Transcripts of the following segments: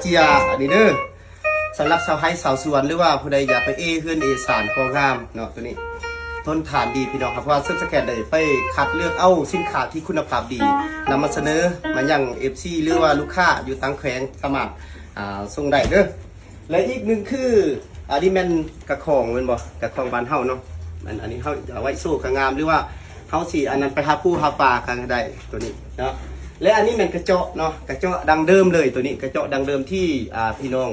ເຈຍອັນນີ້ເດີ ສຳລັບຊາວໄຮ່ຊາວສວນ ຫຼືວ່າຜູ້ໃດຢາກໄປເອເຮືອນເອຊານກໍງາມເນາະ ໂຕນີ້ ທົນທານດີພີ່ນ້ອງ ເພາະວ່າເຊີບສະແຄນໄດ້ໄປຄັດເລືອກເອົາສິນຄ້າທີ່ຄຸນນະພາບດີ ນຳມາສະເໜີມາຍັງເອັຟຊີ ຫຼືວ່າລູກຄ້າຢູ່ຕ່າງແຂວງ ສາມາດ ອ່າ ສົ່ງໄດ້ເດີ. ແລະອີກໜຶ່ງຄື ອັນນີ້ແມ່ນກະຂອງແມ່ນບໍ່? ກະຂອງບ້ານເຮົາເນາະ ອັນ ອັນນີ້ເຮົາເອົາໄວ້ໂຊກະງາມ ຫຼືວ່າເຮົາຊິອັນນັ້ນໄປຫາປູຫາປາກະໄດ້ ໂຕນີ້ເນາະ. ແລະອັນນີ້ແມ່ນກະເຈາະເນາະ ກະເຈາະດັ້ງເດີມເລີຍ ໂຕນີ້ກະເຈາະດັ້ງເດີມທີ່ ອ່າ ພີ່ນ້ອງ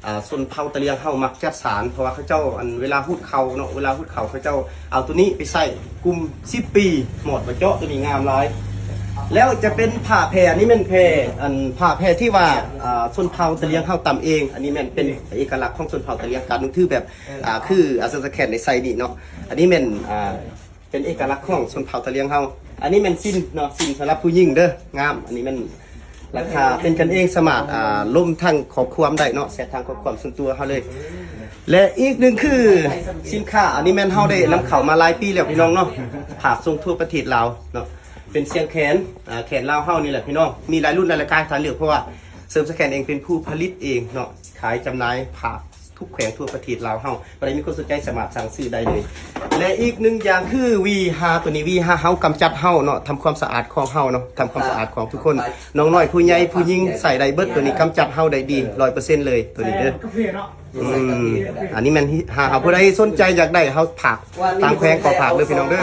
ອ່າ ຊົນເຜົ່າຕະຫຼຽງເຮົາມັກຈັກສານ ເພາະວ່າເຂົາເຈົ້າ ອັນ ເວລາຫຸດເຂົ້າເນາະ ເວລາຫຸດເຂົ້າເຂົາເຈົ້າເອົາໂຕນີ້ໄປໃສ່ ກຸ່ມສິບປີ ໝອດວ່າເຈາະໂຕນີ້ງາມຫຼາຍ. ແລ້ວຈະເປັນຜ້າແພ ອັນນີ້ແມ່ນແພ ອັນ ຜ້າແພທີ່ວ່າ ອ່າ ຊົນເຜົ່າຕະຫຼຽງເຮົາຕຳເອງ ອັນນີ້ແມ່ນເປັນເອກະລັກຂອງຊົນເຜົ່າຕະຫຼຽງ ການນຸ່ງຖືແບບ ອ່າ ຄືອາຈານສະແຄນໄດ້ໃສ່ນີ້ເນາະ ອັນນີ້ແມ່ນ ອ່າ ເປັນເອກະລັກຂອງຊົນເຜົ່າຕະຫຼຽງເຮົາ. ອັນນີ້ແມ່ນສິ້ນເນາະ ສິ້ນສຳລັບຜູ້ຍິງເດີ ງາມ ອັນນີ້ແມ່ນລາຄາເປັນກັນເອງ ສາມາດ ອ່າ ລົມທາງຂໍ້ຄວາມໄດ້ເນາະ ແຊັດທາງຂໍ້ຄວາມສ່ວນຕົວເຮົາເລີຍ. ແລະອີກໜຶ່ງຄືສິນຄ້າ ອັນນີ້ແມ່ນເຮົາໄດ້ນຳເຂົ້າມາຫຼາຍປີແລ້ວພີ່ນ້ອງເນາະ ຝາກສົ່ງທົ່ວປະເທດລາວເນາະ ເປັນຊຽງແຂນ ອ່າ ແຂນລາວເຮົານີ້ແຫຼະພີ່ນ້ອງ ມີຫຼາຍລຸ້ນຫຼາຍລາຍການໃຫ້ທ່ານເລືອກ ເພາະວ່າເຊີບສະແຄນເອງເປັນຜູ້ຜະລິດເອງເນາະ ຂາຍຈຳໜ່າຍຝາກ ທຸກແຂວງທົ່ວປະເທດລາວເຮົາ ຜູ້ໃດມີຄວາມສົນໃຈສາມາດສັ່ງຊື້ໄດ້ເລີຍ. ແລະອີກໜຶ່ງຢ່າງຄື ວີຫ້າ ໂຕນີ້ ວີຫ້າ ເຮົາກຳຈັດເຮົາເນາະ ທຳຄວາມສະອາດຂອງເຮົາເນາະ ທຳຄວາມສະອາດຂອງທຸກຄົນ ນ້ອງນ້ອຍຜູ້ໃຫຍ່ຜູ້ຍິງໃຊ້ໄດ້ເບິດ ໂຕນີ້ກຳຈັດເຮົາໄດ້ດີ ຮ້ອຍເປີເຊັນເລີຍ ໂຕນີ້ເດີ. ອືມ ອັນນີ້ແມ່ນຫ້າ ເຮົາ ຜູ້ໃດສົນໃຈຢາກໄດ້ ເຮົາຝາກ ຕ່າງແຂວງກໍຝາກເດີພີ່ນ້ອງເດີ.